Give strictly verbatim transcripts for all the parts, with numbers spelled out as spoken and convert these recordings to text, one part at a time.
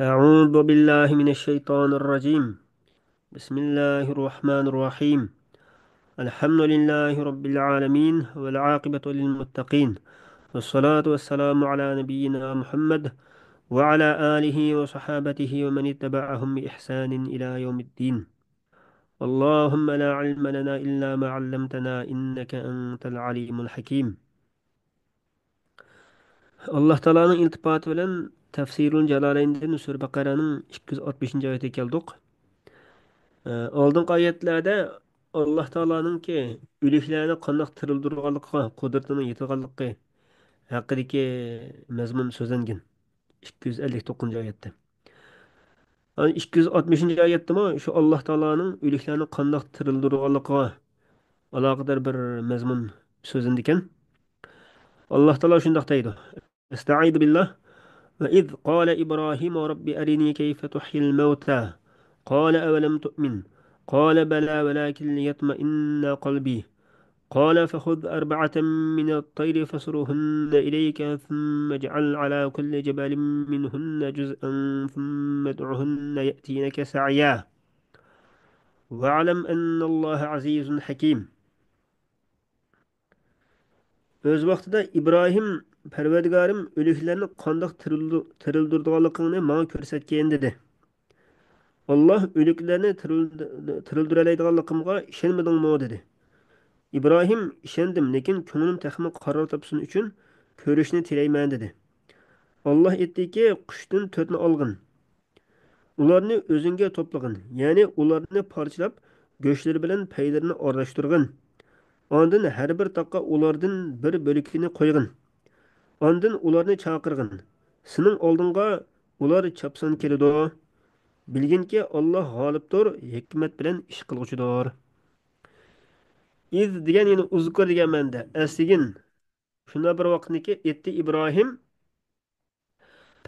أعوذ بالله من الشيطان الرجيم. بسم الله الرحمن الرحيم. الحمد لله رب العالمين، والعاقبة للمتقين، والصلاة والسلام على نبينا محمد وعلى آله وصحابته ومن اتبعهم بإحسان إلى يوم الدين. اللهم لا علم لنا إلا ما علمتنا إنك أنت العليم الحكيم. ئاللاھ تائالانىڭ ئىلتىپاتى بىلەن تەفسىرۇل جالالەيندىن سۈرە بەقەرەنىڭ ئىككى يۈز ئاتمىشىنچى ئايىتىگە كەلدۇق. ئالدىنقى ئايەتلەردە ئاللاھ تائالانىڭكى ئۆلۈكلەرنى قانداق تىرىلدۈرىدىغانلىقىغا، قۇدرىتىنىڭ يېتىدىغانلىقى ھەققىدىكى مەزمۇن سۆزلەنگەن. ئىككى يۈز ئەللىك توققۇزىنچى ئايەتتە. ئىككى يۈز ئاتمىشىنچى ئايەتتىمۇ شۇ ئاللاھ تائالانىڭ ئۆلۈكلەرنى قانداق تىرىلدۈرىدىغانلىقىغا ئالاقىدار بىر مەزمۇن سۆزلىنىدىكەن. ئاللاھ تائالا شۇنداق دەيدۇ. أستعيذ بالله. وإذ قال إبراهيم رب أرني كيف تحيي الموتى قال أولم تؤمن قال بلى ولكن ليطمئن قلبي قال فخذ أربعة من الطير فصرهن إليك ثم اجعل على كل جبل منهن جزءا ثم ادعهن يأتينك سعيا واعلم أن الله عزيز حكيم. ئۆز ۋاقتىدا ئىبراھىم، پەرۋەردىگارىم، ئۆلۈكلەرنى قانداق تىرىلدۇ-، تىرىلدۈرىدىغانلىقىڭنى ماڭا كۆرسەتكىن، دېدى. ئاللاھ ئۆلۈكلەرنى تىرىلدۈ-، تىرىلدۈرەلەيدىغانلىقىمغا ئىشەنمىدىڭمۇ؟ دېدى. ئىبراھىم، ئىشەندىم، لېكىن كۆڭلۈم تېخىمۇ قارار تاپسۇن ئۈچۈن كۆرۈشنى تىلەيمەن، دېدى. ئاللاھ ئېيتتىكى، قۇشتىن تۆتنى ئالغىن. ئۇلارنى ئۆزۈڭگە توپلىغىن، يەنى ئۇلارنى پارچىلاپ، گۆشلىرى بىلەن پەيلىرىنى ئارىلاشتۇرغىن. ئاندىن ھەر بىر تاغقا ئۇلاردىن بىر بۆلىكىنى قويغىن. ئاندىن ئۇلارنى چاقىرغىن. سېنىڭ ئالدىڭغا ئۇلار چاپسان كېلىدۇ. بىلگىنكى، ئاللاھ غالىبتۇر، ھېكمەت بىلەن ئىش قىلغۇچىدۇر. ئىز دېگەن يەنە ئۇزكۇر دېگەن مەنىدە، ئەسلىگىن. شۇنداق بىر ۋاقىتنىكى ئېيتتى ئىبراھىم،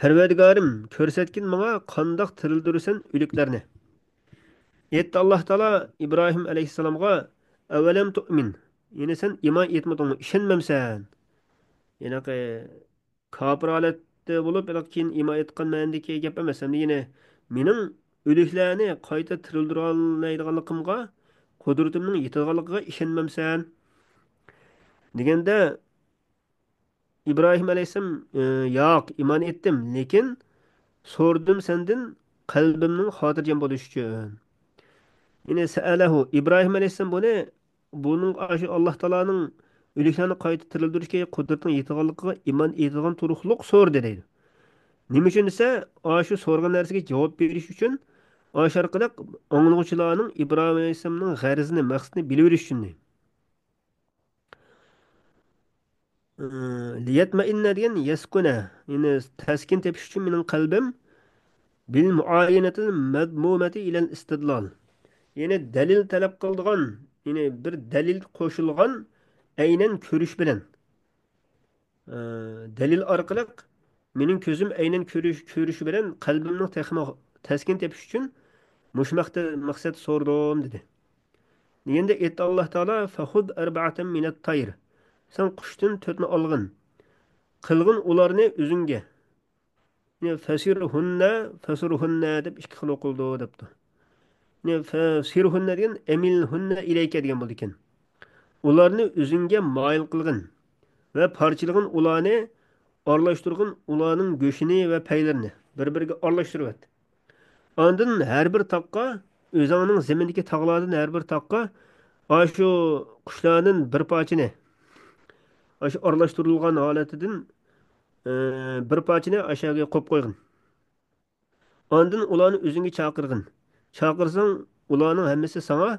پەرۋەردىگارىم، كۆرسەتكىن ماڭا، قانداق تىرىلدۈرىسەن ئۆلۈكلەرنى؟ ئېيتتى ئاللاھ تائالا ئىبراھىم ئەلەيھىسسالامغا، ئەۋەلەم تۇئمىن، يەنى سەن ئىمان ئېيتمىدىڭمۇ، ئىشەنمەمسەن؟ ھېلىقى كاپىر ھالەتتە بولۇپ، ھېلىقى كېيىن ئىمان ئېيتقان مەنىدىكى گەپ ئەمەس، ئەمدى يەنە مېنىڭ ئۆلۈكلەرنى قايتا تىرىلدۈرەلەيدىغانلىقىمغا، قۇدرىتىمنىڭ يېتىدىغانلىقىغا ئىشەنمەمسەن؟ دېگەندە، ئىبراھىم ئەلەيھىسسالام، ئى، ياق، ئىمان ئېيتتىم، لېكىن سورىدىم سەندىن قەلبىمنىڭ خاتىرجەم بولۇشى ئۈچۈن. يەنى سەئەلەھۇ، ئىبراھىم ئەلەيھىسسالام بۇنى، بۇنىڭ ئاشۇ ئاللاھ تائالانىڭ ئۆلۈكلەرنى قايتا تىرىلدۈرۈشكە قۇدرىتىنىڭ يېتىدىغانلىقىغا ئىمان ئېيتىدىغان تۇرۇقلۇق سورىدى دەيدۇ. نېمە ئۈچۈن دېسە، ئاشۇ سورىغان نەرسىگە جاۋاب بېرىش ئۈچۈن، ئاشۇ ئارقىلىق ئاڭلىغۇچىلارنىڭ ئىبراھىم ئەلەيھىسسالامنىڭ غەرىزىنى، مەقسىتىنى بىلىۋېلىش ئۈچۈن. لىيەتمەئىننە دېگەن يەسكۇنە، يەنى تەسكىن تېپىش ئۈچۈن مېنىڭ قەلبىم، بىل مۇئايىنەتىل مەزمۇمەتى ئىلەل ئىستىدلال، يەنى دەلىل تەلەپ قىلىدىغان، يەنى بىر دەلىل قوشۇلغان ئەينەن كۆرۈش بىلەن، ئە، دەلىل ئارقىلىق مېنىڭ كۆزۈم ئەينەن كۆرۈش، كۆرۈشى بىلەن قەلبىمنىڭ تېخىمۇ تەسكىن تېپىش ئۈچۈن مۇشۇ مەقتە-، مەقسەتتە سورىدىم، دېدى. دېگەندە ئېيتتى ئاللاھ تائالا، فەخۇز ئەربەئەتەن مىنەت تاير. سەن قۇشتىن تۆتنى ئالغىن. قىلغىن ئۇلارنى ئۆزۈڭگە. يەنى فەسىرھۇننە، فەسۇرھۇننە دەپ ئىككى خىل ئوقۇلىدۇ دەپتۇ. يەنى فەسىرھۇننە دېگەن ئەمىلھۇننە ئىلەيكە دېگەن بولىدىكەن. ئۇلارنى ئۆزۈڭگە مايىل قىلغىن ۋە پارچىلىغىن ئۇلارنى، ئارىلاشتۇرغىن ئۇلارنىڭ گۆشىنى ۋە پەيلىرىنى بىر-بىرىگە ئارىلاشتۇرۇۋەت. ئاندىن ھەر بىر تاغقا، ئۆزۈڭنىڭ زېمىندىكى تاغلاردىن ھەر بىر تاغقا ئاشۇ قۇشلاردىن بىر پارچىنى، ئاشۇ ئارىلاشتۇرۇلغان ھالىتىدىن، ئى، بىر پارچىنى ئاشۇ يەرگە قويۇپ قويغىن. ئاندىن ئۇلارنى ئۆزۈڭگە چاقىرغىن. چاقىرساڭ، ئۇلارنىڭ ھەممىسى ساڭا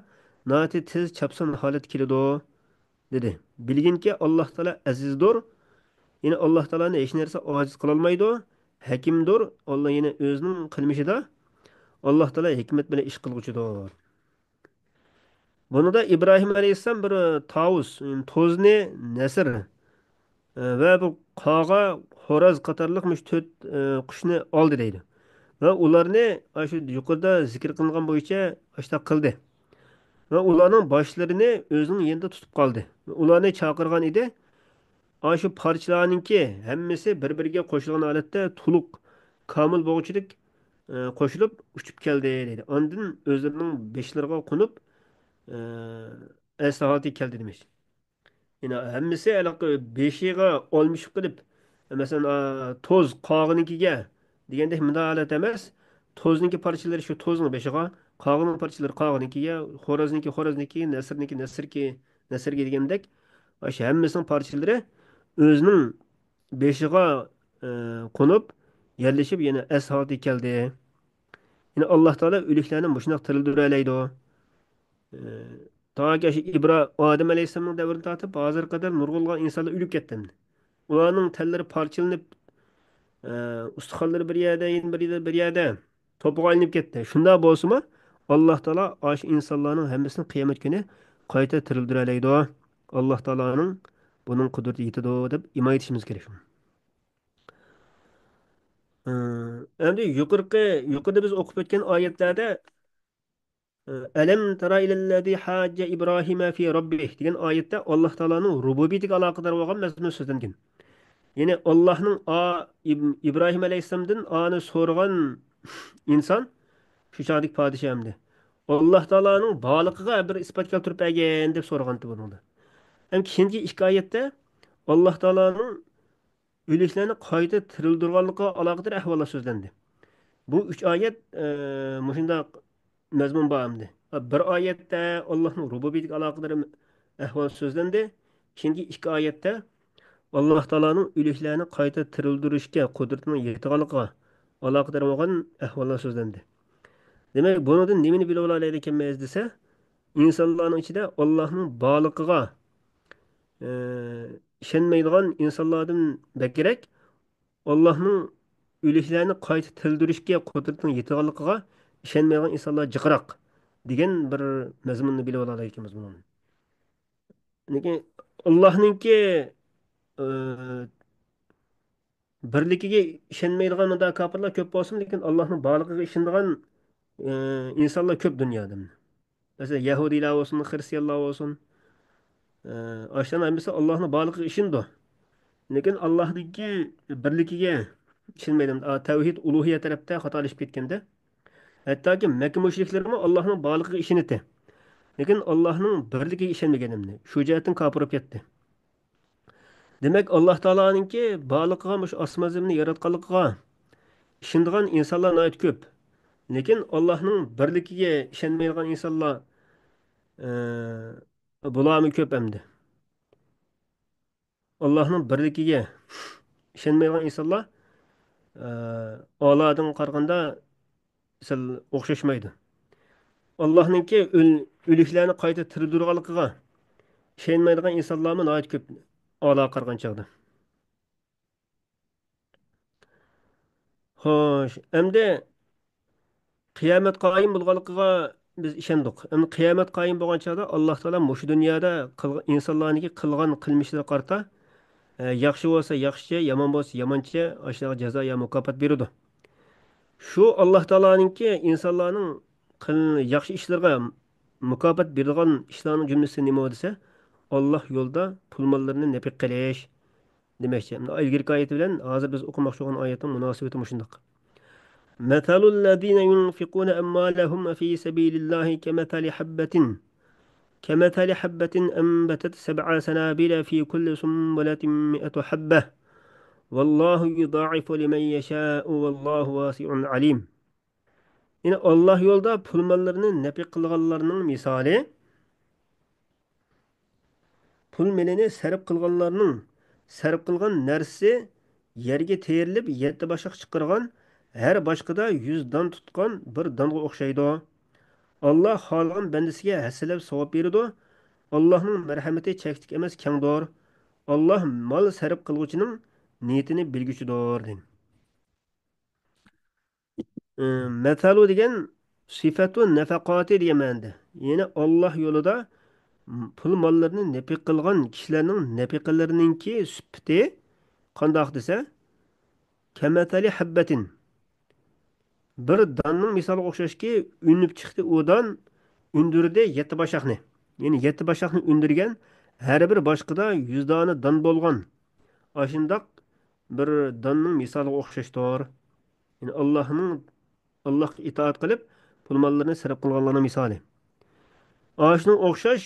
ناھايىتى تېز چاپسان ھالەتتە كېلىدۇ، دېدى. بىلگىنكى، ئاللاھ تائالا ئەزىزدۇر. يەنى ئاللاھ تائالانى ھېچ نەرسە ئاجىز قىلالمايدۇ. ھەكىمدۇر. ئاللاھ يەنە ئۆزىنىڭ قىلمىشىدا ئاللاھ تائالا ھېكمەت بىلەن ئىش قىلغۇچىدۇر. بۇنىدا ئىبراھىم ئەلەيھىسسالام بىر تاۋۇس، توزنى، نەسر، ۋە بۇ قاغا، خوراز قاتارلىق مۇشۇ تۆت، ئە، قۇشنى ئالدى دەيدۇ. ۋە ئۇلارنى ئاشۇ يۇقىرىدا زىكىر قىلىنغان بويىچە ئاشۇنداق قىلدى. ۋە ئۇلارنىڭ باشلىرىنى ئۆزىنىڭ يېنىدا تۇتۇپ قالدى. ئۇلارنى چاقىرغان ئىدى. ئاشۇ پارچىلارنىڭكى ھەممىسى بىر-بىرىگە قوشۇلغان ھالەتتە تولۇق، كامىل بولغۇچىدەك، ئە، قوشۇلۇپ ئۇچۇپ كەلدى دەيدۇ. ئاندىن ئۆزلىرىنىڭ بېشلىرىغا قونۇپ، ئە، ئەسلى ھالىتىگە كەلدى دېمەكچى. يەنى ھەممىسى ھېلىقى بېشىغا ئالمىشىپ قېلىپ، مەسىلەن، ئا، توز قاغىنىڭكىگە دېگەندەك مۇنداق ھالەت ئەمەس. توزنىڭكى پارچىلىرى شۇ توزنىڭ بېشىغا، قاغىنىڭ پارچىلىرى قاغىنىڭكىگە، خورازنىڭكى خورازنىڭكى، نەسرنىڭكى نەسركى، نەسرگە دېگەندەك، ئاشۇ ھەممىسىنىڭ پارچىلىرى ئۆزىنىڭ بېشىغا، ئە، قونۇپ، يەرلىشىپ، يەنە ئەسلى ھالىتىگە كەلدى. يەنى ئاللا تائالا ئۆلۈكلەرنى مۇشۇنداق تىرىلدۈرەلەيدۇ. ئە، تاكى شۇ ئىبرا-، ئادەم ئەلەيھىسسالامنىڭ دەۋرىدىن تارتىپ ھازىرغا قەدەر نۇرغۇنلىغان ئىنسانلار ئۆلۈپ كەتتى. ئۇلارنىڭ تەنلىرى پارچىلىنىپ، ئە، ئۇستىخانلىرى بىر يەردە، يەنە بىر يەردە، بىر يەردە توپىغا ئايلىنىپ كەتتى. شۇنداق بولسىمۇ، ئاللا تائالا ئاشۇ ئىنسانلارنىڭ ھەممىسىنى قىيامەت كۈنى قايتا تىرىلدۈرەلەيدۇ. ئاللا تائالانىڭ بۇنىڭ قۇدرىتى يېتىدۇ، دەپ ئىمان ئېيتىشىمىز كېرەك. ئە، ئەمدى يۇقىرىقى، يۇقىرىدا بىز ئوقۇپ ئۆتكەن ئايەتلەردە، ئە، «ئەلەم تەرا ئىلەللەزى ھاججە ئىبراھىمە فى رەببىھ» دېگەن ئايەتتە ئاللا تائالانىڭ رۇبۇبىيىتىگە ئالاقىدار بولغان مەزمۇن سۆزلەنگەن. يەنى ئاللانىڭ ئا-، ئىب-، ئىبراھىم ئەلەيھىسسالامدىن ئانى سورىغان ئىنسان، شۇ چاغدىكى پادىشاھ ئەمدى، ئاللا تائالانىڭ بارلىقىغا بىر ئىسپات كەلتۈرۈپ بەرگىن دەپ سورىغانتى بۇنىڭدا. ھەم كېيىنكى ئىككى ئايەتتە ئاللا تائالانىڭ ئۆلۈكلەرنى قايتا تىرىلدۈرغانلىقىغا ئالاقىدار ئەھۋاللار سۆزلەندى. بۇ ئۈچ ئايەت، ئە، مۇشۇنداق مەزمۇن بار ئەمدى. بىر ئايەتتە ئاللانىڭ رۇبۇبىيىتىگە ئالاقىدار ئەھۋال سۆزلەندى. كېيىنكى ئىككى ئايەتتە ئاللا تائالانىڭ ئۆلۈكلەرنى قايتا تىرىلدۈرۈشكە قۇدرىتىنىڭ يېتىدىغانلىقىغا ئالاقىدار بولغان ئەھۋاللار سۆزلەندى. دېمەك، بۇنىڭدىن نېمىنى بىلىۋالالايدىكەنمىز دېسە، ئىنسانلارنىڭ ئىچىدە ئاللانىڭ بارلىقىغا، ئە، ئىشەنمەيدىغان ئىنسانلاردىن بەكرەك، ئاللانىڭ ئۆلۈكلەرنى قايتا تىرىلدۈرۈشكە قۇدرىتىنىڭ يېتىدىغانلىقىغا ئىشەنمەيدىغان ئىنسانلار جىقراق دېگەن بىر مەزمۇننى بىلىۋالالايدىكەنمىز بۇنىڭدىن. لېكىن ئاللانىڭكى، ئە، بىرلىكىگە ئىشەنمەيدىغان مۇنداق كاپىرلار كۆپ بولسىمۇ، لېكىن ئاللانىڭ بارلىقىغا ئىشىنىدىغان، ئە، ئىنسانلار كۆپ دۇنيادا. مەسىلەن، يەھۇدىيلار بولسۇن، خىرىستىيانلار بولسۇن، ئە، ئاشۇلارنىڭ ھەممىسى ئاللانىڭ بارلىقىغا ئىشىنىدۇ. لېكىن ئاللانىڭكى بىرلىكىگە ئىشەنمەيدۇ. ئا، تەۋھىد، ئۇلۇھىيە تەرەپتە خاتالىشىپ كەتكەندە، ھەتتاكى مەككە مۇشرىكلىرىمۇ ئاللانىڭ بارلىقىغا ئىشىنىتتى. لېكىن ئاللانىڭ بىرلىكىگە ئىشەنمىگەن ئەمدى. شۇ جەھەتتىن كاپىر بولۇپ كەتتى. دېمەك، ئاللا تائالانىڭكى بارلىقىغا، مۇشۇ ئاسمان زېمىننى ياراتقانلىقىغا ئىشىنىدىغان ئىنسانلار ناھايىتى كۆپ. لېكىن ئاللانىڭ بىرلىكىگە ئىشەنمەيدىغان ئىنسانلار، ئە، بۇلارمۇ كۆپ ئەمدى. ئاللانىڭ بىرلىكىگە ئىشەنمەيدىغان ئىنسانلار، ئە، ئالادىن قارىغاندا سەل ئوخشاشمايدۇ. ئاللانىڭكى ئۆل-، ئۆلۈكلەرنى قايتا تىرىلدۈرىدىغانلىقىغا ئىشەنمەيدىغان ئىنسانلارمۇ ناھايىتى كۆپ ئالاغا قارىغان چاغدا. خوش، ئەمدى قىيامەت قايىم بولغانلىقىغا بىز ئىشەندۇق. ئەمدى قىيامەت قايىم بولغان چاغدا ئاللا تائالا مۇشۇ دۇنيادا قىلغ-، ئىنسانلارنىڭكى قىلغان قىلمىشلىرىغا قارىتا، ئە، ياخشى بولسا ياخشىچە، يامان بولسا يامانچە، ئاشۇلارغا جازا يا مۇكاپات بېرىدۇ. شۇ ئاللا تائالانىڭكى ئىنسانلارنىڭ قىل-، ياخشى ئىشلىرىغا مۇكاپات بېرىدىغان ئىشلارنىڭ جۈملىسى نېمە دېسە، ئاللا يولىدا پۇل ماللىرىنى نەپىقە قىلىش دېمەكچى. ئىلگىرىكى ئايىتى بىلەن ھازىر بىز ئوقۇماقچى بولغان ئايەتنىڭ مۇناسىۋىتى مۇشۇنداق. مەسەلۇ الذين ينفقون أموالهم في سبيل الله كمثل حبة كمثل حبة أنبتت سبع سنابل في كل سنبلة مئة حبة والله يضاعف لمن يشاء والله واسع عليم. يەنى ئاللا يولىدا پۇل ماللىرىنى نەپىقە قىلغانلارنىڭ مىسالى، پۇل مېلىنى سەرپ قىلغانلارنىڭ سەرپ قىلغان نەرسىسى يەرگە تېرىلىپ يەتتە باشاق چىقارغان، ھەر باشقىدا يۈز دان تۇتقان بىر دانغا ئوخشايدۇ. ئاللا خالىغان بەندىسىگە ھەسسىلەپ ساۋاب بېرىدۇ. ئاللانىڭ مەرھەمىتى چەكلىك ئەمەس، كەڭدۇر. ئاللا مال سەرپ قىلغۇچىنىڭ نىيىتىنى بىلگۈچىدۇر، دېدى. ئى، مەسەلۇ دېگەن سىفەتۇ نەفەقاتى دېگەن مەنىدە. يەنى ئاللا يولىدا پۇل ماللىرىنى نەپىقە قىلغان كىشىلەرنىڭ نەپىقىلىرىنىڭكى سۈپىتى قانداق دېسە، كەمەسەلى ھەببەتىن. بىر داننىڭ مىسالىغا ئوخشاشكى، ئۈنۈپ چىقتى ئۇ دان، ئۈندۈردى يەتتە باشاقنى. يەنى يەتتە باشاقنى ئۈندۈرگەن، ھەر بىر باشقىدا يۈز دانە دان بولغان. ئاشۇنداق بىر داننىڭ مىسالىغا ئوخشاشتۇر. يەنى ئاللانىڭ ئاللاھقا ئىتائەت قىلىپ، پۇل-ماللىرىنى سەرپ قىلغانلارنىڭ مىسالى. ئاشۇنىڭ ئوخشاش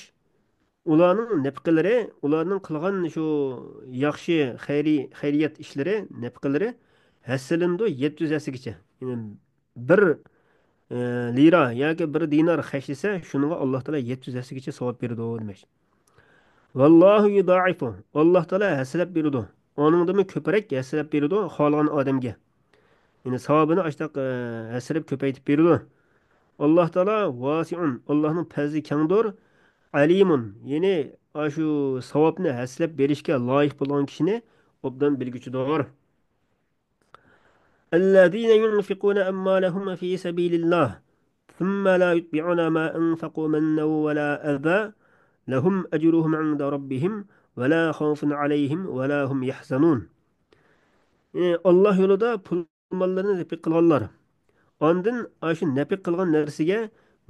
ئۇلارنىڭ نەپىقىلىرى، ئۇلارنىڭ قىلغان شۇ ياخشى خەيرىي-، خەيرىيەت ئىشلىرى، نەپىقىلىرى ھەسسىلىنىدۇ يەتتە يۈز ھەسسىگىچە. يەنى بىر، ئە، لىرا ياكى بىر دىنار خەجلىسە، شۇنىڭغا ئاللاھ تائالا يەتتە يۈز ھەسسىگىچە ساۋاب بېرىدۇ دېمەكچى. ۋاللاھۇ يۇدائىفۇ، ئاللاھ تائالا ھەسسىلەپ بېرىدۇ. ئۇنىڭدىنمۇ كۆپرەك ھەسسىلەپ بېرىدۇ خالىغان ئادەمگە. يەنى ساۋابىنى ئاشتاق، ئە، ھەسسىلەپ كۆپەيتىپ بېرىدۇ. ئاللاھ تائالا ۋاسىئۇن، ئاللاھنىڭ پەزلى كەڭدۇر. ئەلىمۇن، يەنى ئاشۇ ساۋابنى ھەسسىلەپ بېرىشكە لايىق بولغان كىشىنى ئوبدان بىلگۈچىدۇر. الذين ينفقون أموالهم في سبيل الله ثم لا يتبعون ما أنفقوا منا ولا أذى لهم أجرهم عند ربهم ولا خوف عليهم ولا هم يحزنون. ئاللاھ يولىدا پۇل ماللىرىنى نەپىق قىلغانلار. ئاندىن ئاشۇ نەپىق قىلغان نەرسىگە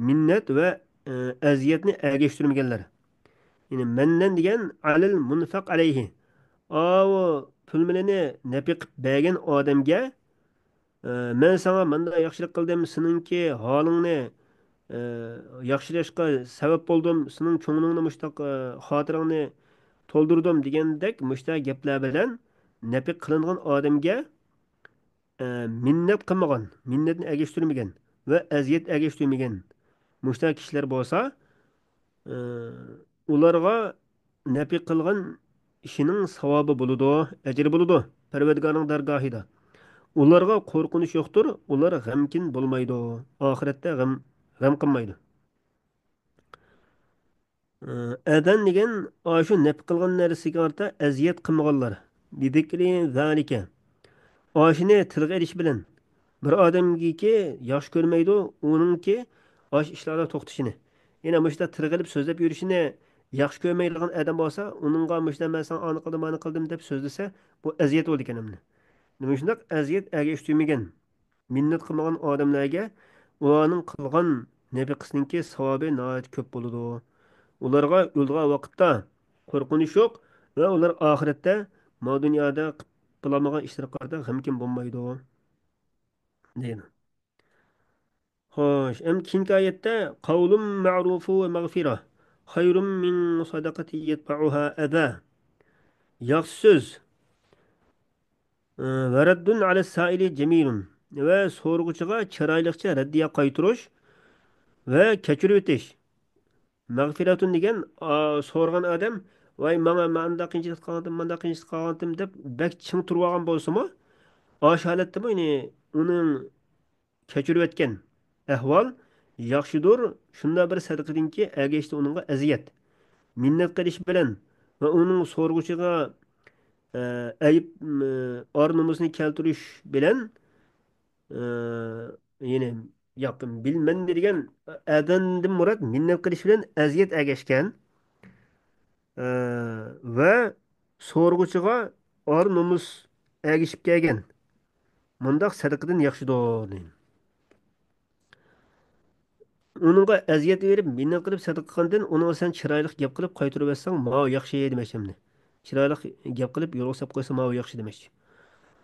مىننەت ۋە، ئە، ئەزىيەتنى ئەگەشتۈرمىگەنلەر. يەنى مەننەن دېگەن ئەلىل مۇنفەق ئەلەيھى. ئاۋۇ پۇل مېلىنى نەپىق قىلىپ بەرگەن ئادەمگە، ئە، مەن ساڭا مانداق ياخشىلىق قىلدىم، سېنىڭكى ھالىڭنى، ئە، ياخشىلاشقا سەۋەب بولدۇم، سېنىڭ كۆڭلۈڭنى مۇشتاق، ئە، خاتىرەڭنى تولدۇردۇم دېگەندەك مۇشتاق گەپلەر بىلەن نەپىق قىلىنغان ئادەمگە ئە، مىننەت قىلمىغان، مىننەتنى ئەگەشتۈرمىگەن ۋە ئەزىيەت ئەگەشتۈرمىگەن مۇشۇنداق كىشىلەر بولسا، ئە، ئۇلارغا نەپىق قىلغان ئىشىنىڭ ساۋابى بولىدۇ، ئەجرى بولىدۇ پەرۋەردىگارنىڭ دەرگاھىدا. ئۇلارغا قورقۇنچ يوقتۇر، ئۇلار غەمكىن بولمايدۇ، ئاخىرەتتە غەم، غەم قىلمايدۇ. ئەدەن دېگەن ئاشۇ نەپىق قىلغان نەرسىگە قارىتا ئەزىيەت قىلمىغانلار. بىذىكرى زالىكە. ئاشۇنى تىلغا ئېلىش بىلەن بىر ئادەمگىكى ياخشى كۆرمەيدۇ، ئۇنىڭكى ئاشۇ ئىشلاردا توختىشىنى. يەنە مۇشۇنداق تىلغا ئېلىپ سۆزلەپ يۈرۈشىنى ياخشى كۆرمەيدىغان ئادەم بولسا، ئۇنىڭغا مۇشۇنداق مەن ساڭا ئانى قىلدىم، مانى قىلدىم دەپ سۆزلىسە، بۇ ئەزىيەت بولىدىكەن ئەمدى. مۇشۇنداق ئەزىيەت ئەگەشتۈرمىگەن مىننەت قىلمىغان ئادەملەرگە ئۇلارنىڭ قىلغان نەپىقىسىنىڭكى ساۋابى ناھايىتى كۆپ بولىدۇ. ئۇلارغا ئۆلىدىغان ۋاقىتتا قورقۇنچ يوق ۋە ئۇلار ئاخىرەتتە ماۋۇ دۇنيادا قىلالمىغان ئىشلىرىغا قارىتا غەمكىن بولمايدۇ، دەيدۇ. خوش، ئەمدى كېيىنكى ئايەتتە، قولٌ معروف ومغفرة خير من صدقة يتبعها أذى. ياخشى سۆز ۋە رەددۇن ئەلەس سائىلى جەمىلۇن، ۋە سورىغۇچىغا چىرايلىقچە رەددىيە قايتۇرۇش ۋە كەچۈرۈۋېتىش. مەغفىرەتۇن دېگەن، ئا، سورىغان ئادەم، ۋاي، ماڭا مانداق قىيىنچىلىق قالغانتىم، مانداق قىيىنچىلىق قالغانتىم دەپ بەك چىڭ تۇرۇۋالغان بولسىمۇ، ئاشۇ ھالەتتىمۇ، يەنى ئۇنىڭ كەچۈرۈۋەتكەن ئەھۋال ياخشىدۇر، شۇنداق بىر سەدىقىدىنكى ئەگەشتى ئۇنىڭغا ئەزىيەت. مىننەت قىلىش بىلەن ۋە ئۇنىڭ سورىغۇچىغا، ئە، ئەيىب، ئار نومۇسىنى كەلتۈرۈش بىلەن، ئە، يەنى، ياق، بىلمەن دېگەن ئەدەندىن مۇراد مىننەت قىلىش بىلەن ئەزىيەت ئەگەشكەن. ئە، ۋە سورىغۇچىغا ئار نومۇس ئەگىشىپ كەلگەن مۇنداق سەدىقىدىن ياخشىدۇر، دەيدۇ. ئۇنىڭغا ئەزىيەت بېرىپ، مىننەت قىلىپ سەدىقە قىلغاندىن، ئۇنىڭغا سەن چىرايلىق گەپ قىلىپ قايتۇرۇۋەتسەڭ، ماۋۇ ياخشى دېمەكچى ئەمدى. چىرايلىق گەپ قىلىپ يولغا سېلىپ قويسا، ماۋۇ ياخشى دېمەكچى.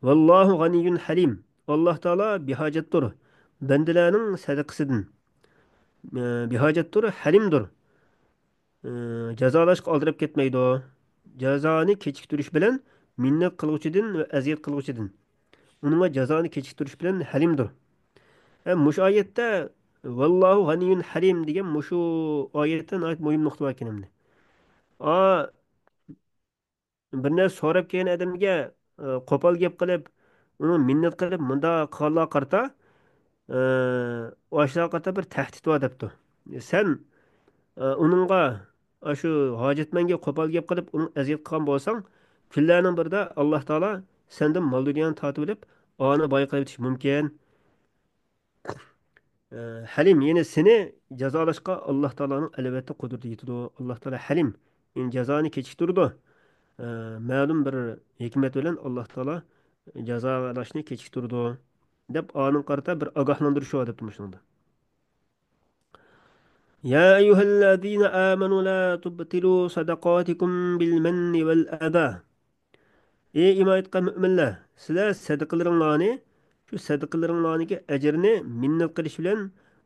ۋاللاھۇ غەنىييۇن ھەلىم. ئاللاھ تائالا بىھاجەتتۇر بەندىلەرنىڭ سەدىقىسىدىن. ئە، بىھاجەتتۇر، ھەلىمدۇر. ئى، جازالاشقا ئالدىراپ كەتمەيدۇ. جازانى كېچىكتۈرۈش بىلەن مىننەت قىلغۇچىدىن ۋە ئەزىيەت قىلغۇچىدىن. ئۇنىڭغا جازانى كېچىكتۈرۈش بىلەن ھەلىمدۇر. ھە، مۇشۇ ئايەتتە ۋاللاھۇ غەنىييۇن ھەلىم دېگەن مۇشۇ ئايەتتە ناھايىتى مۇھىم نۇقتا بار ئىكەن ئەمدى. ئا، بىر نەرسە سوراپ كەلگەن ئادەمگە، ئە، قوپال گەپ قىلىپ، ئۇنىڭ مىننەت قىلىپ، مۇنداق قىلغانلارغا قارىتا، ئە، ئاشۇلارغا قارىتا بىر تەھدىت بار دەپتۇ. سەن، ئە، ئۇنىڭغا، ئاشۇ ھاجەتمەنگە قوپال گەپ قىلىپ، ئۇنىڭ ئەزىيەت قىلغان بولساڭ، كۈنلەرنىڭ بىرىدە ئاللاھ تائالا سەندىن مال-دۇنيانى تارتىۋېلىپ، ئانى باي قىلىۋېتىشى مۇمكىن. ئە، ھەلىم، يەنى سېنى جازالاشقا ئاللاھ تائالانىڭ ئەلۋەتتە قۇدرىتى يېتىدۇ. ئاللاھ تائالا ھەلىم، يەنى جازانى كېچىكتۈرىدۇ. ئە، مەلۇم بىر ھېكمەت بىلەن ئاللاھ تائالا جازالاشنى كېچىكتۈرىدۇ، دەپ ئانىڭغا قارىتا بىر ئاگاھلاندۇرۇش بار دەپتۇ مۇشۇنىڭدا. يا أيها الذين آمنوا لا تبطلوا صدقاتكم بالمن والأذى. ئى ئىمان ئېيتقان مۆمىنلەر، سىلەر سەدىقىلىرىڭلارنى شۇ سەدىقىلىرىڭلارنىڭكى ئەجرىنى مىننەت قىلىش بىلەن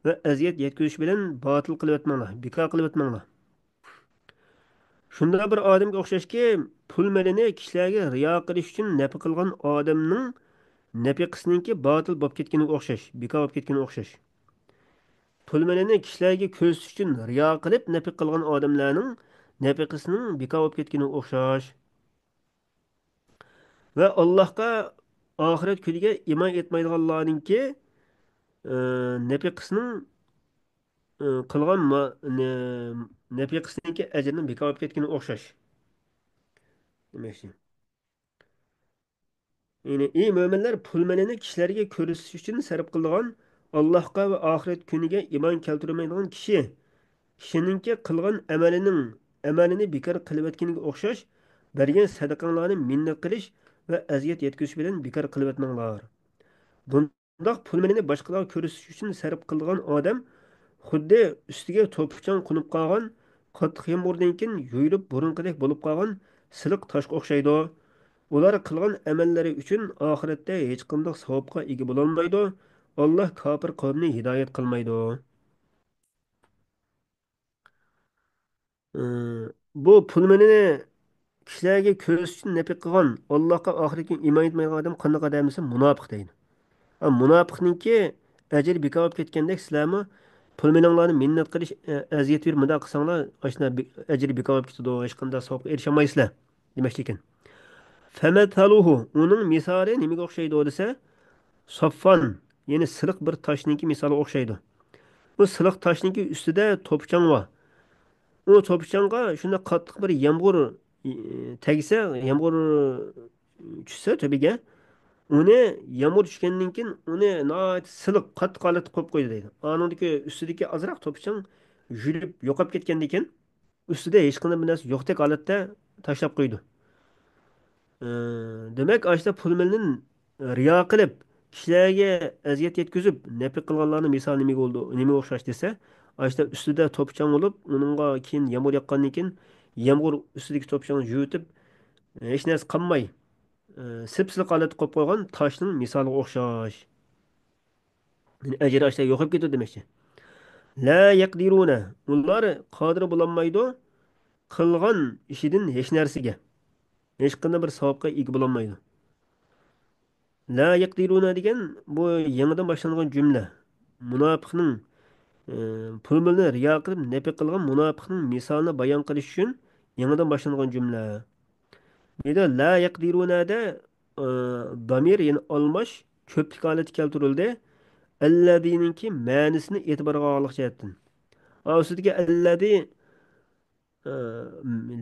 ۋە ئەزىيەت يەتكۈزۈش بىلەن باتىل قىلىۋەتمەڭلار، بىكار قىلىۋەتمەڭلار. شۇنداق بىر ئادەمگە ئوخشاشكى، پۇل مېلىنى كىشىلەرگە رىيا قىلىش ئۈچۈن نەپىقە قىلغان ئادەمنىڭ نەپىقىسىنىڭكى باتىل بولۇپ كەتكىنىگە ئوخشاش، بىكار بولۇپ كەتكىنىگە ئوخشاش. پۇل مېلىنى كىشىلەرگە كۆرسىتىش ئۈچۈن رىيا قىلىپ نەپىقە قىلغان ئادەملەرنىڭ نەپىقىسىنىڭ بىكار بولۇپ كەتكىنىگە ئوخشاش. ۋە ئاللاھقا، ئاخىرەت كۈنىگە ئىمان ئېيتمايدىغانلارنىڭكى، ئى، نەپىقىسىنىڭ، ئى، قىلغان ما-، نە-، نەپىقىسىنىڭكى ئەجرىنىڭ بىكار بولۇپ كەتكىنىگە ئوخشاش دېمەكچى. يەنى، ئى مۆمىنلەر، پۇل مېلىنى كىشىلەرگە كۆرسىتىش ئۈچۈن سەرپ قىلىدىغان، ئاللاھقا ۋە ئاخىرەت كۈنىگە ئىمان كەلتۈرمەيدىغان كىشى، كىشىنىڭكى قىلغان ئەمەلىنىڭ، ئەمەلىنى بىكار قىلىۋەتكىنىگە ئوخشاش، بەرگەن سەدىقەڭلارنى مىننەت قىلىش ۋە ئەزىيەت يەتكۈزۈش بىلەن بىكار قىلىۋەتمەڭلار. بۇنداق پۇل مېلىنى باشقىلارغا كۆرسىتىش ئۈچۈن سەرپ قىلىدىغان ئادەم خۇددى ئۈستىگە توپا-چاڭ قونۇپ قالغان، قاتتىق يامغۇردىن كېيىن يۇيۇلۇپ بۇرۇنقىدەك بولۇپ قالغان سىلىق تاشقا ئوخشايدۇ. ئۇلار قىلغان ئەمەللىرى ئۈچۈن ئاخىرەتتە ھېچقانداق ساۋابقا ئىگە بولالمايدۇ. ئاللاھ كاپىر قەۋمنى ھىدايەت قىلمايدۇ. ئى، بۇ پۇل مېلىنى كىشىلەرگە كۆرسىتىش ئۈچۈن نەپىقە قىلغان، ئاللاھقا، ئاخىرەتكە ئىمان ئېيتمايدىغان ئادەم قانداق ئادەم دېسە، مۇناپىق دەيدۇ. ھە، مۇناپىقنىڭكى ئەجرى بىكار بولۇپ كەتكەندەك، سىلەرمۇ پۇل مېلىڭلارنى مىننەت قىلىش، ئە، ئەزىيەت بېرىپ مۇنداق قىلساڭلار، ئاشۇنداق بى-، ئەجرى بىكار بولۇپ كېتىدۇ، ھېچقانداق ساۋابقا ئېرىشەلمەيسىلەر دېمەكچى ئىكەن. فَمَثَلُهُ، ئۇنىڭ مىسالى نېمىگە ئوخشايدۇ دېسە، صَفْوَانَ، يەنى سىلىق بىر تاشنىڭكى مىسالىغا ئوخشايدۇ. بۇ سىلىق تاشنىڭكى ئۈستىدە توپا-چاڭ بار. ئۇ توپا-چاڭغا شۇنداق قاتتىق بىر يامغۇر، ئى، تەگسە، يامغۇر چۈشسە تۆپىگە، ئۇنى يامغۇر چۈشكەندىن كېيىن ئۇنى ناھايىتى سىلىق، قاتتىق ھالەتتە قويۇپ قويىدۇ دەيدۇ. ئانىڭدىكى ئۈستىدىكى ئازراق توپا-چاڭ يۇيۇلۇپ يوقاپ كەتكەندىن كېيىن، ئۈستىدە ھېچقانداق بىر نەرسە يوقتەك ھالەتتە تاشلاپ قويىدۇ. ئى، دېمەك، ئاشۇنداق پۇل مېلىنى رىيا قىلىپ، كىشىلەرگە ئەزىيەت يەتكۈزۈپ، نەپىقە قىلغانلارنىڭ مىسالى نېمىگە بولىدۇ، نېمىگە ئوخشاش دېسە، ئاشۇنداق ئۈستىدە توپا-چاڭ بولۇپ، ئۇنىڭغا كېيىن يامغۇر ياغقاندىن كېيىن، يامغۇر ئۈستىدىكى توپا-چاڭنى يۇيۇۋېتىپ، ھېچ نەرسە قالماي، ئى، سىپسىلىق ھالەتتە قويۇپ قويغان تاشنىڭ مىسالىغا ئوخشاش. يەنى ئەجرى ئاشۇنداق يوقاپ كېتىدۇ دېمەكچى. لَا يَقْدِرُونَ، ئۇلار قادىر بولالمايدۇ قىلغان ئىشىدىن ھېچ نەرسىگە. ھېچقانداق بىر ساۋابقا ئىگە بولالمايدۇ. لَا يَقْدِرُونَ دېگەن بۇ يېڭىدىن باشلانغان جۈملە. مۇناپىقنىڭ، ئى، پۇل مېلىنى رىيا قىلىپ نەپىقە قىلغان مۇناپىقنىڭ مىسالىنى بايان قىلىش ئۈچۈن يېڭىدىن باشلانغان جۈملە. بۇ يەردە لَا يَقْدِرُونَ دە، ئى، دامىر، يەنى ئالماش كۆپلۈك ھالەتتە كەلتۈرۈلدى. ئەللەزىنىڭكى مەنىسىنى ئېتىبارغا ئالغانلىق جەھەتتىن. ئا، ئۈستىدىكى ئەللەزى، ئى،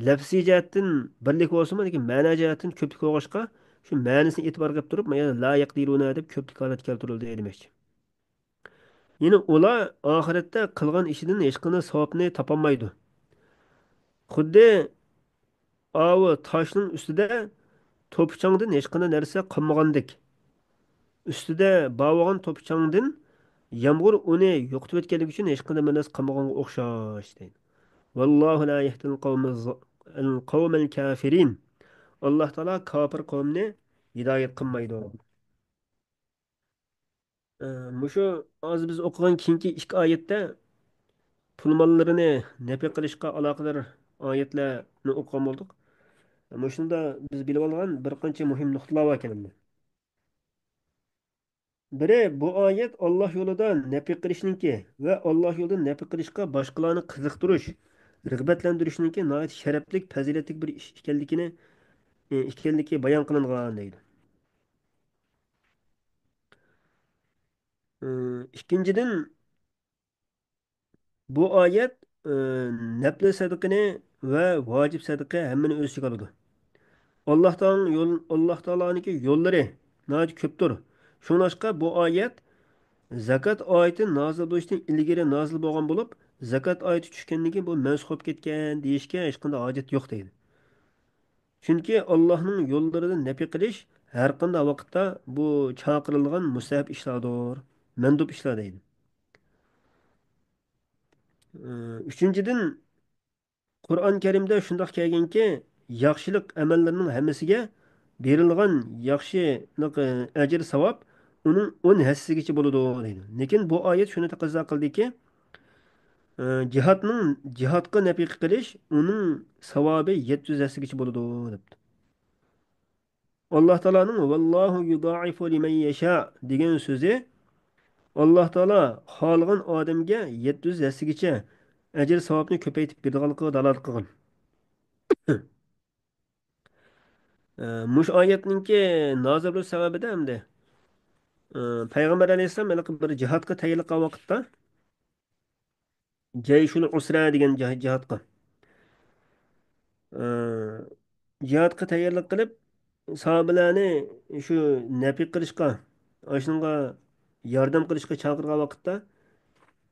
لەپزىي جەھەتتىن بىرلىك بولسىمۇ، لېكىن مەنە جەھەتتىن كۆپلۈك بولغاچقا، شۇ مەنىسىنى ئېتىبارغا ئېلىپ تۇرۇپ، مانا لَا يَقْدِرُونَ دەپ كۆپلۈك ھالەتتە كەلتۈرۈلدى دېمەكچى. يەنى ئۇلار ئاخىرەتتە قىلغان ئىشىدىن ھېچقانداق ساۋابنى تاپالمايدۇ. خۇددى ئاۋۇ تاشنىڭ ئۈستىدە توپا-چاڭدىن ھېچقانداق نەرسە قالمىغاندەك. ئۈستىدە باربولغان توپا-چاڭدىن يامغۇر ئۇنى يوقىتىۋەتكەنلىكى ئۈچۈن ھېچقانداق بىر نەرسە قالمىغانغا ئوخشاش دەيدۇ. وَاللَّهُ لَا يَهْدِي الْقَوْمَ الظَّ-، الْقَوْمَ الْكَافِرِينَ. ئاللاھ تائالا كاپىر قەۋمنى ھىدايەت قىلمايدۇ. ئە، مۇشۇ ھازىر بىز ئوقۇغان كېيىنكى ئىككى ئايەتتە پۇل ماللىرىنى نەپىقە قىلىشقا ئالاقىدار ئايەتلەرنى ئوقۇغان بولدۇق. مۇشۇندا بىز بىلىۋالغان بىر قانچە مۇھىم نۇقتىلار بار ئىكەن ئەمدى. بىرى، بۇ ئايەت ئاللاھ يولىدا نەپىقە قىلىشنىڭكى ۋە ئاللاھ يولىدا نەپىقە قىلىشقا باشقىلارنى قىزىقتۇرۇش، رىغبەتلەندۈرۈشنىڭكى ناھايىتى شەرەپلىك، پەزىلەتلىك بىر ئىش ئىكەنلىكىنى، ئىكەنلىكى بايان قىلىنغان دەيدۇ. ئىككىنچىدىن، بۇ ئايەت، ئى، نەپلى سەدىقىنى ۋە ۋاجىپ سەدىقە ھەممىنى ئۆز ئىچىگە ئالىدۇ. ئاللاھ تائالانىڭ يول-، ئاللاھ تائالانىڭكى يوللىرى ناھايىتى كۆپتۇر. شۇڭلاشقا بۇ ئايەت زاكات ئايىتى نازىل بولۇشتىن ئىلگىرى نازىل بولغان بولۇپ، زاكات ئايىتى چۈشكەندىن كېيىن بۇ مەنسۇخ بولۇپ كەتكەن دېيىشكە ھېچقانداق ھاجەت يوق دەيدۇ. چۈنكى ئاللاھنىڭ يوللىرىدا نەپىقە قىلىش ھەرقانداق ۋاقىتتا بۇ چاقىرىلغان مۇستەھەب ئىشلاردۇر، مەندۇب ئىشلار دەيدۇ. ئۈچىنچىدىن، قۇرئان كەرىمدە شۇنداق كەلگەنكى، ياخشىلىق ئەمەللىرىنىڭ ھەممىسىگە بېرىلغان ياخشىلىق، ئەجىر، ساۋاب ئۇنىڭ ئون ھەسسىسىگىچە بولىدۇ دەيدۇ. لېكىن بۇ ئايەت شۇنى تەقەززا قىلدىكى، ئى، جىھادنىڭ، جىھادقا نەپىقە قىلىش، ئۇنىڭ ساۋابى يەتتە يۈز ھەسسىگىچە بولىدۇ دەپتۇ. ئاللا تائالانىڭ «ۋاللاھۇ يۇدائىفۇ لىمەن يەشا» دېگەن سۆزى، ئاللا تائالا خالىغان ئادەمگە يەتتە يۈز ھەسسىگىچە ئەجىر ساۋابنى كۆپەيتىپ بېرىدىغانلىقىغا دالالەت قىلغان. ئە، مۇشۇ ئايەتنىڭكى نازىل بولۇش سەۋەبىدە ئەمدى، ئە، پەيغەمبەر ئەلەيھىسسالام ھېلىقى بىر جىھادقا تەييارلىق قىلغان ۋاقىتتا، جەيشۇل ئۇسرە دېگەن جىھ-، جىھادقا، ئە، جىھادقا تەييارلىق قىلىپ، ساھابىلەرنى شۇ نەپىقە قىلىشقا، ئاشۇنىڭغا ياردەم قىلىشقا چاقىرغان ۋاقىتتا،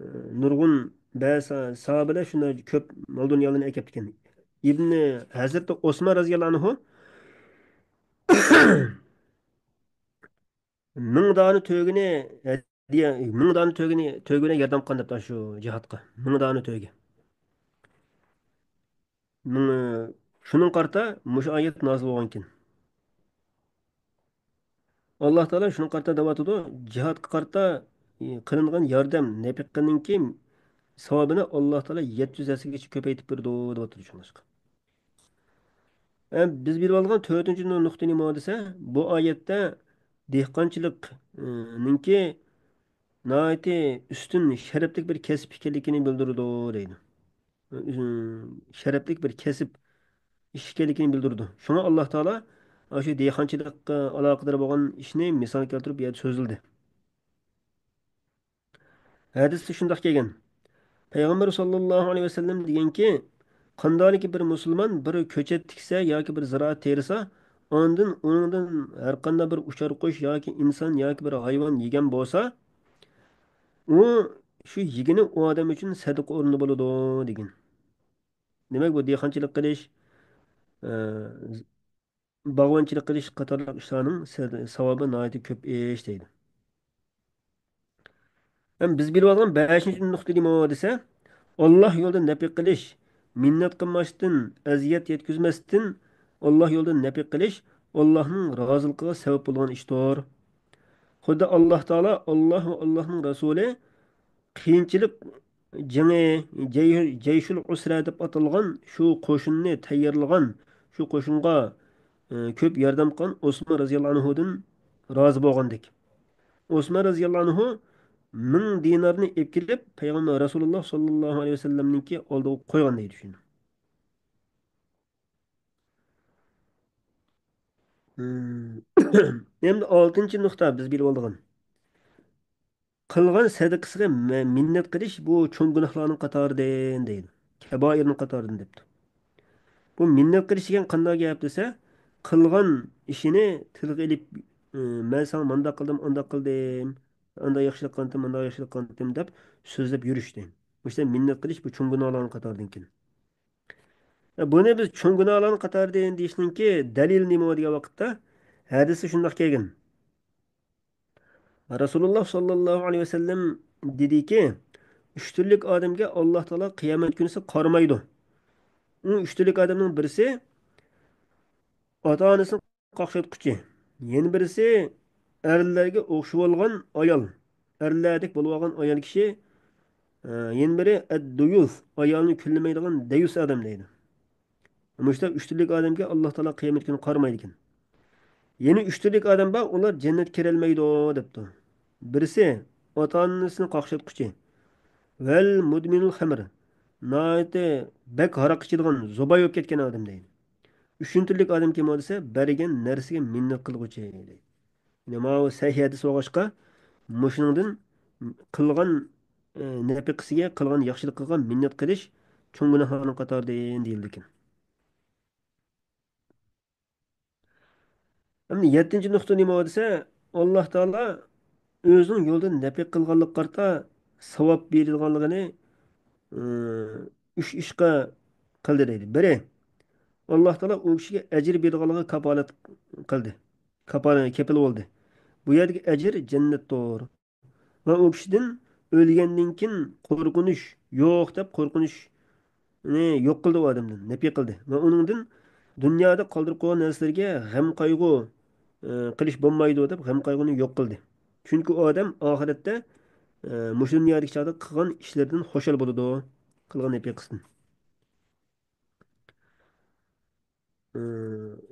ئە، نۇرغۇن بەزى سا-، ساھابىلەر شۇنداق كۆپ مال-دۇنيالارنى ئەكەپتىكەن. ئىبنى، ھەزرىتى ئوسمان رەزىياللاھۇ ئەنھۇ مىڭ دانە تۆگىنى ھەدىيە، مىڭ دانە تۆگىنى، تۆگە بىلەن ياردەم قىلغان دەپتۇ شۇ جىھادقا. مىڭ دانە تۆگە. مىڭ، شۇنىڭغا قارىتا مۇشۇ ئايەت نازىل بولغانكەن. ئاللا تائالا شۇنىڭغا قارىتا دەۋاتىدۇ، جىھادقا قارىتا، ئى، قىلىنغان ياردەم، نەپىقىنىڭكى ساۋابىنى ئاللا تائالا يەتتە يۈز ھەسسىگىچە كۆپەيتىپ بېرىدۇ، دەۋاتىدۇ شۇڭلاشقا. ئە، بىز بىلىۋالغان تۆتىنچى نۇ-، نۇقتا نېمە دېسە، بۇ ئايەتتە دېھقانچىلىقنىڭكى ناھايىتى ئۈستۈن شەرەپلىك بىر كەسىپ ئىكەنلىكىنى بىلدۈرىدۇ، دەيدۇ. شەرەپلىك بىر كەسىپ ئىش ئىكەنلىكىنى بىلدۈرىدۇ. شۇڭا ئاللا تائالا ئاشۇ دېھقانچىلىققا ئالاقىدار بولغان ئىشنى مىسال كەلتۈرۈپ بۇ يەردە سۆزلىدى. ھەدىستە شۇنداق كەلگەن. پەيغەمبەر ساللاللاھۇ ئەلەيھى ۋەسەللەم دېگەنكى، قانداقكى بىر مۇسۇلمان بىر كۆچەت تىكسە ياكى بىر زىرائەت تېرىسا، ئاندىن ئۇنىڭدىن ھەرقانداق بىر ئۇچار قۇش ياكى ئىنسان ياكى بىر ھايۋان يېگەن بولسا، ئۇ شۇ يېگىنى ئۇ ئادەم ئۈچۈن سەدىقە ئورنى بولىدۇ، دېگەن. دېمەك، بۇ دېھقانچىلىق قىلىش، ئە، باغۋەنچىلىك قىلىش قاتارلىق ئىشلارنىڭ سە-، ساۋابى ناھايىتى كۆپ ئىش دەيدۇ. ھەم بىز بىلىۋالغان بەشىنچى نۇقتا نېمە دېسە، ئاللا يولىدا نەپىق قىلىش، مىننەت قىلماستىن، ئەزىيەت يەتكۈزمەستىن، ئاللا يولىدا نەپىق قىلىش ئاللانىڭ رازىلىقىغا سەۋەب بولغان ئىشتۇر. خۇددى ئاللا تائالا، ئاللا ۋە ئاللانىڭ رەسۇلى قىيىنچىلىق جېڭى، جەي-، جەيشۇل ئۇسرە دەپ ئاتالغان شۇ قوشۇننى تەييارلىغان، شۇ قوشۇنغا، ئى، كۆپ ياردەم قىلغان ئوسمان رەزىياللاھۇ ئەنھۇدىن رازى بولغاندەك. ئوسمان رەزىياللاھۇ ئەنھۇ مىڭ دىنارنى ئېلىپ كېلىپ، پەيغەمبەر رەسۇلۇللاھ ساللاللاھۇ ئەلەيھى ۋەسەللەمنىڭكى ئالدىغا قويغان دەيدۇ شۇنى. ئەمدى ئالتىنچى نۇقتا بىز بىلىۋالىدىغان. قىلغان سەدىقىسىگە مە-، مىننەت قىلىش بۇ چوڭ گۇناھلارنىڭ قاتارىدىن دەيدۇ. كەبائىرنىڭ قاتارىدىن دەپتۇ. بۇ مىننەت قىلىش دېگەن قانداق گەپ دېسە، قىلغان ئىشىنى تىلغا ئېلىپ، ئى، مەن ساڭا مانداق قىلدىم، ئانداق قىلدىم، ئانداق ياخشىلىق قىلدىم، مانداق ياخشىلىق قىلدىم دەپ سۆزلەپ يۈرۈشتىن. مۇشۇنداق مىننەت قىلىش بۇ چوڭ گۇناھلارنىڭ قاتارىدىن كېلىدۇ. بۇنى بىز چوڭ گۇناھلارنىڭ قاتارىدىن دېيىشنىڭكى دەلىلى نېمە دېگەن ۋاقىتتا، ھەدىستە شۇنداق كەلگەن. رەسۇلۇللاھ ساللاللاھۇ ئەلەيھى ۋەسەللەم دېدىكى، ئۈچ تۈرلۈك ئادەمگە ئاللا تائالا قىيامەت كۈنىسى قارىمايدۇ. ئۇ ئۈچ تۈرلۈك ئادەمنىڭ بىرسى ئاتا-ئانىسىنى قاقشاتقۇچى، يەنە بىرسى ئەرلەرگە ئوخشىۋالغان ئايال، ئەرلەردەك بولۇۋالغان ئايال كىشى، ئە، يەنە بىرى ئەددۇيۇس، ئايالىنى كۈنلىمەيدىغان دەييۇس ئادەم دەيدۇ. مۇشۇنداق ئۈچ تۈرلۈك ئادەمگە ئاللا تائالا قىيامەت كۈنى قارىمايدىكەن. يەنە ئۈچ تۈرلۈك ئادەم بار، ئۇلار جەننەتكە كىرەلمەيدۇ، دەپتۇ. بىرسى ئاتا-ئانىسىنى قاقشاتقۇچى، ۋەل مۇدمىنۇل خەمر، ناھايىتى بەك ھاراق ئىچىدىغان، زوباي بولۇپ كەتكەن ئادەم دەيدۇ. ئۈچىنچى تۈرلۈك ئادەم كىم ئۇ دېسە، بەرگەن نەرسىگە مىننەت قىلغۇچى دەيدۇ. يەنى ماۋۇ سەھىھ ھەدىس بولغاچقا، مۇشۇنىڭدىن قىلغان، ئە، نەپىقىسىگە، قىلغان ياخشىلىقىغا مىننەت قىلىش چوڭ گۇناھلارنىڭ قاتارىدىن دېيىلىدىكەن. ئەمدى يەتتىنچى نۇقتا نېمە دېسە، ئاللا تائالا ئۆزىنىڭ يولىدا نەپىق قىلغانلىققا قارىتا ساۋاب بېرىدىغانلىقىنى، ئى، ئۈچ ئىشقا قىلدى دەيدۇ. بىرى، ئاللا تائالا ئۇ كىشىگە ئەجىر بېرىدىغانلىقىغا كاپالەت قىلدى. كاپالەت، كېپىل بولدى. بۇ يەردىكى ئەجىر جەننەتتۇر. ۋە ئۇ كىشىدىن ئۆلگەندىن كېيىن قورقۇنچ يوق دەپ، قورقۇنچنى يوق قىلدى ئۇ ئادەمدىن، نەپى قىلدى. ۋە ئۇنىڭدىن دۇنيادا قالدۇرۇپ قويغان نەرسىلەرگە غەم قايغۇ، ئە، قىلىش بولمايدۇ دەپ، غەم قايغۇنى يوق قىلدى. چۈنكى ئۇ ئادەم ئاخىرەتتە، ئە، مۇشۇ دۇنيادىكى چاغدا قىلغان ئىشلىرىدىن خۇشال بولىدۇ، قىلغان نەپىقىسىدىن. ئە،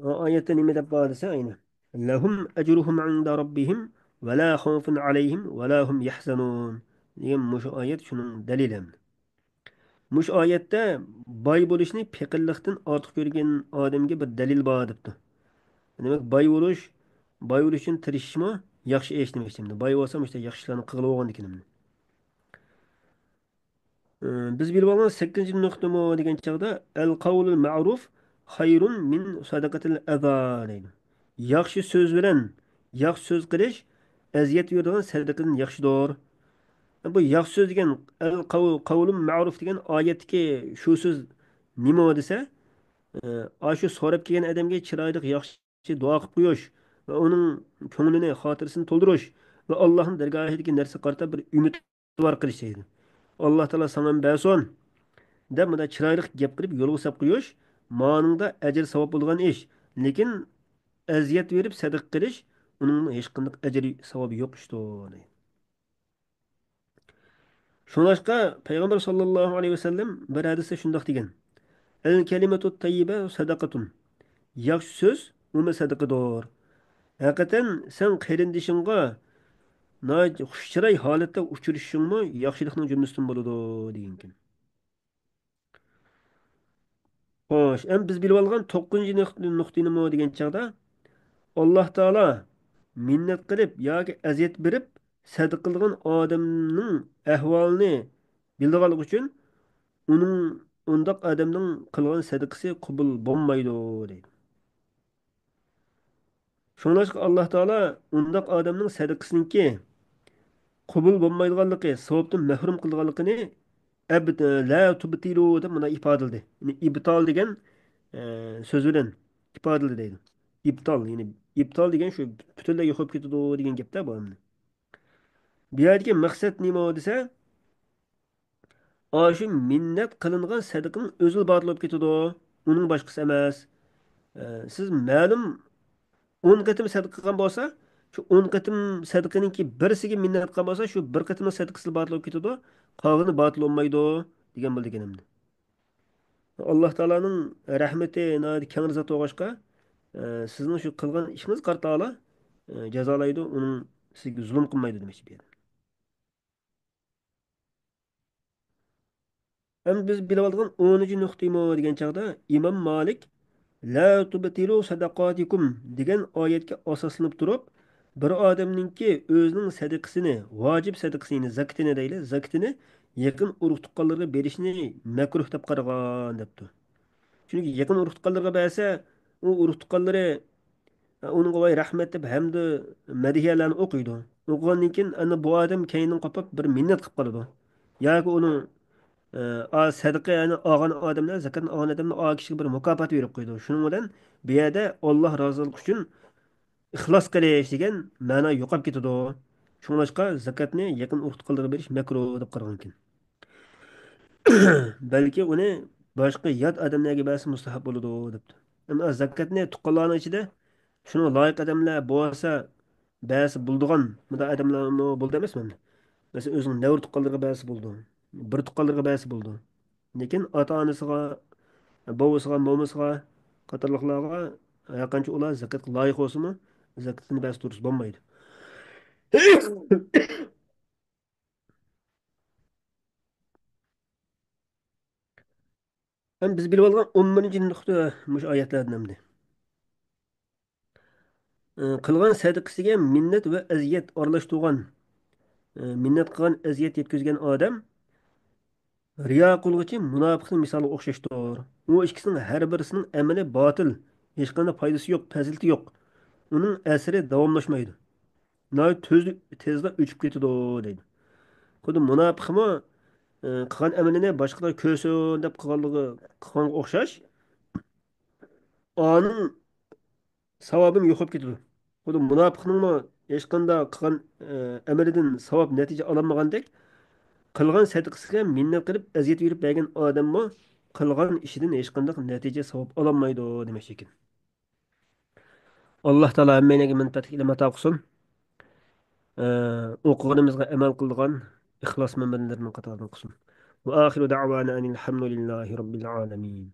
ئۇ ئايەتتە نېمە دەپ بار دېسە، ئەينى، لەھۇم ئەجرۇھۇم ئىندە رەببىھىم ۋە لا خەۋفۇن ئەلەيھىم ۋە لا ھۇم يەھزەنۇن دېگەن مۇشۇ ئايەت شۇنىڭ دەلىلى. مۇشۇ ئايەتتە باي بولۇشنى پېقىرلىقتىن ئارتۇق كۆرگەن ئادەمگە بىر دەلىل بار دەپتۇ. دېمەك، باي بولۇش، باي بولۇش ئۈچۈن تىرىشىشمۇ ياخشى ئىش دېمەكچى. باي بولسا مۇشۇنداق ياخشى ئىشلارنى قىلىۋالغاندىكىن. ئى، بىز بىلىۋالغان سەككىزىنچى نۇقتىمۇ دېگەن چاغدا، ئەل قەۋلۇل مەئرۇف خەيرۇن مىن سەدەقەتىل ئەزا دەيدۇ. ياخشى سۆز بىلەن ياخشى سۆز قىلىش ئەزىيەت بېرىدىغان سەدىقىدىن ياخشىدۇر. بۇ ياخشى سۆز دېگەن، ئەل قەۋ-، قەۋلۇم مەئرۇف دېگەن ئايەتتىكى شۇ سۆز نېمە دېسە، ئاشۇ سوراپ كەلگەن ئادەمگە چىرايلىق ياخشى دۇئا قىلىپ قويۇش ۋە ئۇنىڭ كۆڭلىنى، خاتىرىسىنى تولدۇرۇش ۋە ئاللاھنىڭ دەرگاھىدىكى نەرسىگە قارىتا بىر ئۈمىد بار قىلىش دەيدۇ. ئاللا تائالا ساڭىمۇ بەرسۇن دەپ مۇنداق چىرايلىق گەپ قىلىپ يولغا ساپ قويۇش مانىڭدا ئەجىر ساۋاب بولىدىغان ئىش. لېكىن ئەزىيەت بېرىپ سەدىقە قىلىش ئۇنىڭ ھېچقانداق ئەجرى ساۋابى يوق ئىشتۇر. شۇڭلاشقا پەيغەمبەر ساللاللاھۇ ئەلەيھى ۋەسەللەم بىر ھەدىستە شۇنداق دېگەن، ئەل كەلىمەتۇت تەييىبە سەدەقەتۇن. ياخشى سۆز ئۇمۇ سەدىقىدۇر. ھەقىقەتەن سەن قېرىندىشىڭغا ناھايىتى خۇش چىراي ھالەتتە ئۇچرىشىشىڭمۇ ياخشىلىقنىڭ جۈملىسىدىن بولىدۇ دېگەنكەن. خوش، ئەمدى بىز بىلىۋالغان توققۇزىنچى نۇق-، نۇقتىنىمۇ دېگەن چاغدا، ئاللا تائالا مىننەت قىلىپ ياكى ئەزىيەت بېرىپ سەدىقە قىلىدىغان ئادەمنىڭ ئەھۋالىنى بىلىدىغانلىقى ئۈچۈن، ئۇنىڭ، ئۇنداق ئادەمنىڭ قىلغان سەدىقىسى قوبۇل بولمايدۇ، دەيدۇ. شۇڭلاشقا ئاللا تائالا ئۇنداق ئادەمنىڭ سەدىقىسىنىڭكى قوبۇل بولمايدىغانلىقى، ساۋابتىن مەھرۇم قىلىدىغانلىقىنى ئەب-، لە تۇبتىلۇ دەپ مۇنداق ئىپادىلىدى. يەنى ئىبتال دېگەن، ئە، سۆز بىلەن ئىپادىلىدى دەيدۇ. ئىبتال، يەنى ئىبتال دېگەن شۇ پۈتۈنلەي يوق بولۇپ كېتىدۇ دېگەن گەپتە بۇ ئەمدى. بۇ يەردىكى مەقسەت نېمە دېسە، ئاشۇ مىننەت قىلىنغان سەدىقىنىڭ ئۆزىلا باتىل بولۇپ كېتىدۇ. ئۇنىڭ باشقىسى ئەمەس. ئە، سىز مەلۇم ئون قېتىم سەدىقە قىلغان بولسا، شۇ ئون قېتىم سەدىقىنىڭكى بىرسىگە مىننەت قىلغان بولسا، شۇ بىر قېتىملىق سەدىقىسىلا باتىل بولۇپ كېتىدۇ. قالغىنى باتىل بولمايدۇ دېگەن بولىدىكەن ئەمدى. ئاللا تائالانىڭ رەھمىتى ناھايىتى كەڭرى زات بولغاچقا، ئە، سىزنىڭ شۇ قىلغان ئىشىڭىزغا قارىتالا، ئە، جازالايدۇ، ئۇنىڭ سىزگە زۇلۇم قىلمايدۇ دېمەكچى بۇ يەردە. ئەمدى بىز بىلىۋالغان ئونىنچى نۇقتىمۇ دېگەن چاغدا، ئىمام مالىك «لا تۇبتىلۇ سەدەقاتىكۇم» دېگەن ئايەتكە ئاساسلىنىپ تۇرۇپ، بىر ئادەمنىڭكى ئۆزىنىڭ سەدىقىسىنى، ۋاجىپ سەدىقىسىنى، يەنى زاكىتىنى دەيلى، زاكىتىنى يېقىن ئۇرۇق-تۇغقانلىرىغا بېرىشنى مەكرۇھ دەپ قارىغان دەپتۇ. چۈنكى يېقىن ئۇرۇق-تۇغقانلىرىغا بەرسە، ئۇ ئۇرۇق-تۇغقانلىرى ئۇنىڭغا ۋاي رەھمەت دەپ ھەمدۇ مەدھىيەلەرنى ئوقۇيدۇ. ئوقۇغاندىن كېيىن، ئەنە بۇ ئادەم كەينىدىن قوپۇپ بىر مىننەت قىلىپ قالىدۇ. ياكى ئۇنىڭ، ئە، ئا، سەدىقە، يەنى ئالغان ئادەملەر، زاكاتنى ئالغان ئادەملەر ئا كىشىگە بىر مۇكاپات بېرىپ قويىدۇ. شۇنىڭ بىلەن بۇ يەردە ئاللا رازىلىقى ئۈچۈن ئىخلاس قىلىش دېگەن مەنا يوقاپ كېتىدۇ. شۇڭلاشقا زاكاتنى يېقىن ئۇرۇق-تۇغقانلىرىغا بېرىش مەكرۇھ دەپ قارىغانىكەن. بەلكى ئۇنى باشقا يات ئادەملەرگە بەرسە مۇستەھەب بولىدۇ، دەپتۇ. ئەمما زاكاتنى تۇغقانلارنىڭ ئىچىدە شۇنىڭغا لايىق ئادەملەر بولسا بەرسە بولىدىغان مۇنداق ئادەملەرمۇ بولىدۇ ئەمەسمۇ ئەمدى؟ مەسىلەن، ئۆزىنىڭ نەۋرە تۇغقانلىرىغا بەرسە بولىدۇ، بىر تۇغقانلىرىغا بەرسە بولىدۇ. لېكىن ئاتا-ئانىسىغا، بوۋىسىغا، مومىسىغا قاتارلىقلارغا ھەرقانچە ئۇلار زاكاتقا لايىق بولسىمۇ، زاكىتىنى بەرسە دۇرۇس بولمايدۇ. ھەم بىز بىلىۋالغان ئون بىرىنچى نۇقتا مۇشۇ ئايەتلەردىن ئەمدى. ئى، قىلغان سەدىقىسىگە مىننەت ۋە ئەزىيەت ئارىلاشتۇرغان، ئى، مىننەت قىلغان، ئەزىيەت يەتكۈزگەن ئادەم رىيا قىلغۇچى مۇناپىقنىڭ مىسالىغا ئوخشاشتۇر. ئۇ ئىككىسىنىڭ ھەر بىرسىنىڭ ئەمىلى باتىل، ھېچقانداق پايدىسى يوق، پەزىلىتى يوق. ئۇنىڭ ئەسىرى داۋاملاشمايدۇ. ناھايىتى تېز-، تېزلا ئۆچۈپ كېتىدۇ، دەيدۇ. خۇددى مۇناپىقمۇ، ئى، قىلغان ئەمىلىنى باشقىلار كۆرسۇن دەپ قىلغانلىقى، قىلغانغا ئوخشاش. ئانىڭ ساۋابىمۇ يوقاپ كېتىدۇ. خۇددى مۇناپىقنىڭمۇ ھېچقانداق قىلغان، ئە، ئەمىلىدىن ساۋاب، نەتىجە ئالالمىغاندەك، قىلغان سەدىقىسىگە مىننەت قىلىپ، ئەزىيەت بېرىپ بەرگەن ئادەممۇ قىلغان ئىشىدىن ھېچقانداق نەتىجە، ساۋاب ئالالمايدۇ دېمەكچى ئىكەن. ئاللا تائالا ھەممەيلەنگە مەنپەئەتلىك ئىلىم ئاتا قىلسۇن. ئە، ئوقۇغىنىمىزغا ئەمەل قىلىدىغان ئىخلاس مۆمىنلىرىنىڭ قاتارىدىن قىلسۇن. وآخر دعوانا أن الحمد لله رب العالمين.